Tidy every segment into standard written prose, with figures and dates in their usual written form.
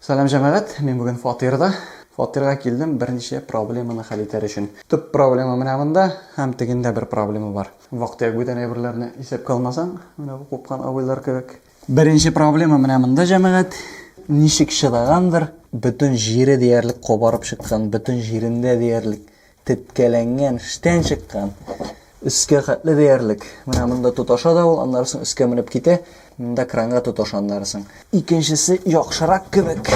Сәлам җәмәгать, мин бүген фатирда. Фатирга килдем берничә проблеманы хәл итәр өчен. Төп проблема менә монда һәм тегендә бер проблема бар. Вак-төяк бүтән әйберләрне исәпкә алмасаң, менә бу купкан абыйлар кебек. Беренче проблема менә монда, җәмәгать. Ничек чыдагандыр, бөтен җире диярлек кабарып чыккан, бөтен җирендә диярлек теткәләнгән, эштән чыккан. Өскә хәтле диярлек. Менә монда тоташа да ул, аннары соң өскә менеп китә. Монда кранга тоташа аннары соң. Икенчесе яхшырак кебек.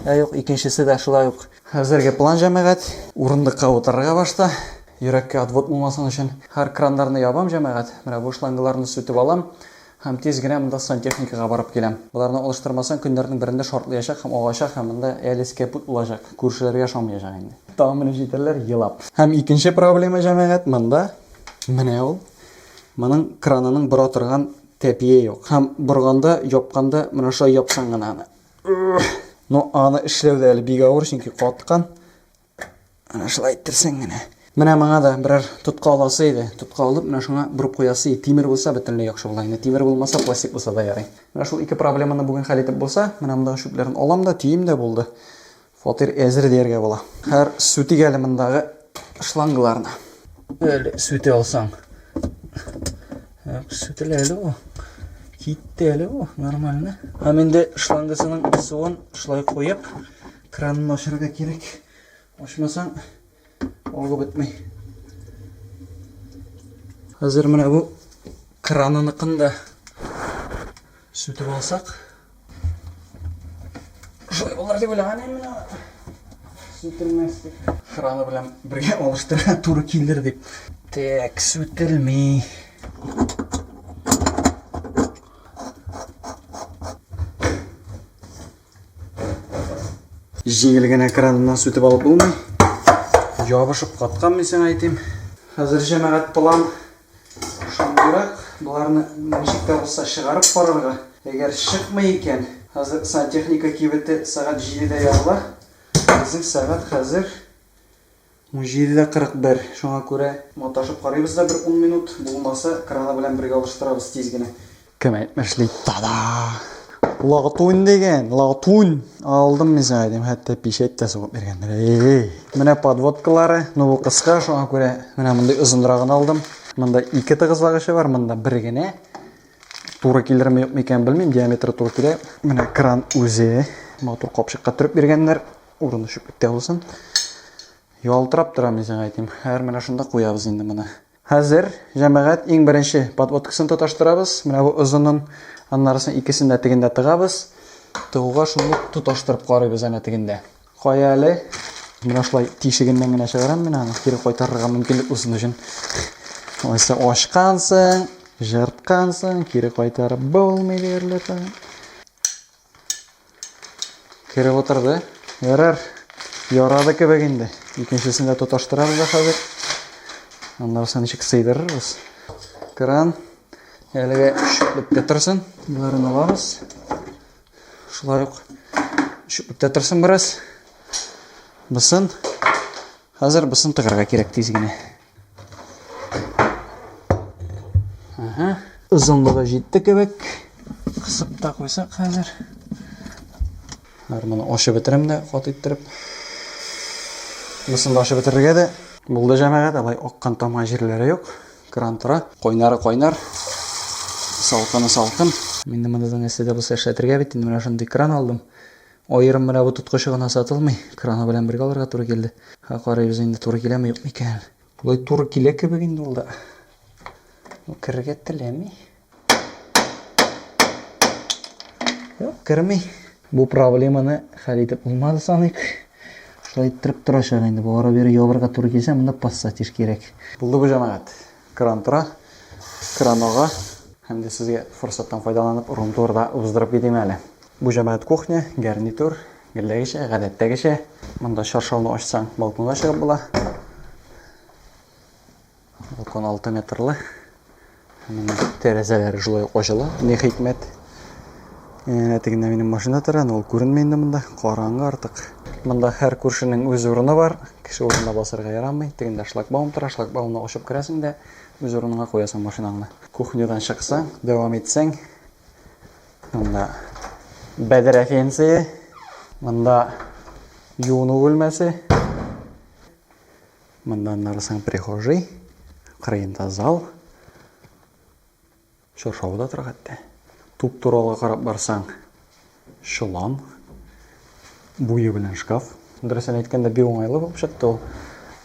Ә юк, икенчесе дә шулай ук. Хәзерге план җәмәгать, урындыкка утырырга башта. Йөрәккә отвод булмасын өчен. Һәр краннарны ябам җәмәгать. Менә бу шлангаларны сүтеп алам. Һәм тиз генә монда сантехникага барып киләм. Боларны алыштырмасаң, көннәрнең берендә шартлыячак һәм агачак һәм монда әле кәпүт булачак. Күршеләргә ошамаячак инде. Тагын менеп җитәрләр, елап. Һәм икенче проблема, җәмәгать, монда менә ул. Моның кранының бора торган тәпие юк. Һәм борганда, япканда менә шулай япсаң гына аны. Но аны эшләү дә әле бик авыр, чөнки каткан. Әнә шулай иттерсәң генә. Менә моңа да берәр тотка аласы иде. Тотка алып, менә шуңа борып куясы иде. Тимер булса, бөтенләй яхшы була инде. Тимер булмаса, пластик булса да ярый. Менә шул ике проблеманы бүген хәл итеп булса, менә мондагы чүпләрен алам да, төйим дә булды. Фатир әзер дияргә була. Хәр сүтик әле мондагы шлангларны. Әле сүтә алсаң. Сүтелә әле ул. Китте әле ул, нормально. Һәм инде шлангасының суын шулай куеп, Кранны ачарга кирәк. Ачмасаң, агы бетми. Хәзер менә бу краныныкын да сүтеп алсак. Шулай булыр дип уйлаган идем менә. Сүтелмәс дип. Краны белән бергә алыштырырга туры килер дип. Так, сүтелми. Җиңел генә краныннан сүтеп алып булмый. Ябышып каткан, мин сиңа әйтим. Хәзер җәмәгать план шундыйрак, боларны ничек тә булса чыгарып карарга. Әгәр чыкмый икән, хәзер сантехника кибете сәгать 7-дә ябыла. Безнең сәгать хәзер 17:41. Шуңа күрә маташып карыйбыз да бер ун минут, булмаса, краны белән бергә алыштырабыз тиз генә. Кем әйтмешли, тада! Латунь дигән, латунь! Алдым мин сиңа әйтим, хәтта пичәт тә сугып биргәннәр. Эй! Менә подводкалары, ну бу кыска, шуңа күрә менә мондый озынрагын алдым. Монда ике тыгызлагычы бар, монда бер генә. Туры килерме юкмы икән белмим, диаметры туры килә. Менә кран үзе матур капчыкка төреп биргәннәр. Урыны чүплектә булсын. Ялтырап тора, мин сиңа әйтим. Хәер, менә шунда куябыз инде моны. Хәзер, җәмәгать, иң беренче подводкасын тоташтырабыз. Менә бу озынын, аннарысын икесен дә тегендә тыгабыз. Тыгуга шуны тоташтырып карыйбыз әнә тегендә. Кая әле? Менә шулай тишегеннән генә чыгарам мин аны, кире кайтарырга мөмкинлек булсын өчен. Алайса ачкансың, жырткансың, кире кайтарып булмый диярлек. Кереп утырды. Ярар. Ярады кебек инде. Икенчесен дә тоташтырабыз да хәзер. Аннары соң ничек сыйдырырбыз. Кран әлегә чүплектә торсын. Боларын алабыз. Шулай ук чүплектә торсын бераз. Бысын. Хәзер бысын тыгырга кирәк тиз генә. Ага. Озынлыгы җитте кебек. Кысып та куйсак хәзер. Хәзер моны ачып бетерәм дә, кат иттереп. Монысын да ачып бетерергә дә. Булды җәмәгать, алай аккан тамган җирләре юк. Кран тора. Кайнары кайнар. Салкыны салкын. Мин дә монда нәрсә дә булса эшләтергә бит инде менә шундый кран алдым. Аерым менә бу тоткычы гына сатылмый. Краны белән бергә алырга туры килде. Ха, карыйбыз инде туры киләме, юкмы икән. Болай туры килә кебек инде ул да. Ул керергә теләми. Юк, керми. Бу проблеманы хәл итеп булмады саныйк. Шулай иттереп торачак инде. Бу ары-бире ябырга туры килсә, монда пассатиж кирәк. Булды бу җәмәгать. Кран тора, кран ага. Һәм дә сезгә форсаттан файдаланып, рум-тур да уздырып китим әле. Бу җәмәгать кухня, гарнитур, гелдәгечә, гадәттәгечә. Монда чаршауны ачсаң, балконга чыгып була. Балкон 6 метрлы. Менә тәрәзәләре шулай ук ачыла. Ни хикмәт. Әнә тегендә минем машина тора, но ул күренми инде монда. Караңгы артык. Монда һәр күршенең үз урыны бар. Кеше урынына басарга ярамый. Тегендә шлагбаум тора, шлагбаумны ачып керәсең дә, үз урыныңа куясың машинаңны. Кухнядан чыксаң, дәвам итсәң, монда бәдрәфенция. Монда юыну бүлмәсе. Монда аннары соң прихожий, кырыенда зал. Чаршавы да тора хәтта. Туп-туры алга карап барсаң, чолан, буе белән шкаф. Дөресен әйткәндә, бик уңайлы булып чыкты ул.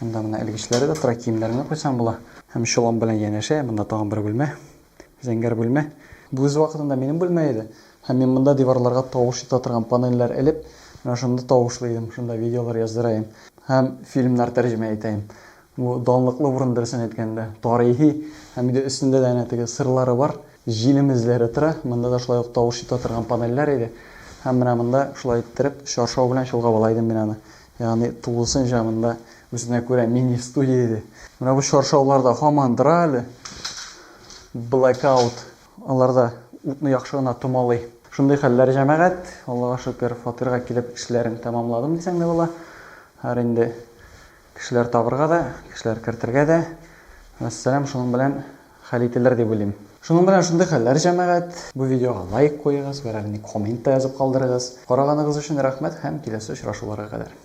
Монда менә элгечләре дә тора, киемнәреңне куйсаң була. Һәм чолан белән янәшә, монда тагын бер бүлмә. Зәңгәр бүлмә. Бу үз вакытында минем бүлмә иде. Һәм мин монда диварларга тавыш итә торган панельләр элеп, менә шунда тавышлый идем, шунда видеолар яздыра идем һәм фильмнар тәрҗемә итә идем. Бу данлыклы урын, дөресен әйткәндә, тарихи һәм инде өстендә дә әнә теге сырлары бар, җилем эзләре тора. Монда да шулай ук тавыш итә торган панельләр иде. Һәм менә монда шулай иттереп чаршау белән чолгап ала идем мин аны. Ягъни тулысынча монда үзенә күрә мини-студия иде. Менә бу чаршаулар да һаман тора әле. Blackout. Алар да утны яхшы гына томалый. Шундый хәлләр, җәмәгать. Аллага шөкер, фатирга килеп эшләрен тәмамладым дисәң дә була. Хәзер инде кешеләр табырга да, кешеләр кертергә дә. Вәссәлам, шуның белән хәл ителер дип уйлыйм. Шуның белән шундый хәлләр, җәмәгать. Бу видеога лайк куегыз, берәр ни коммент та язып калдырыгыз. Караганыгыз өчен рәхмәт һәм киләсе очрашуларга кадәр.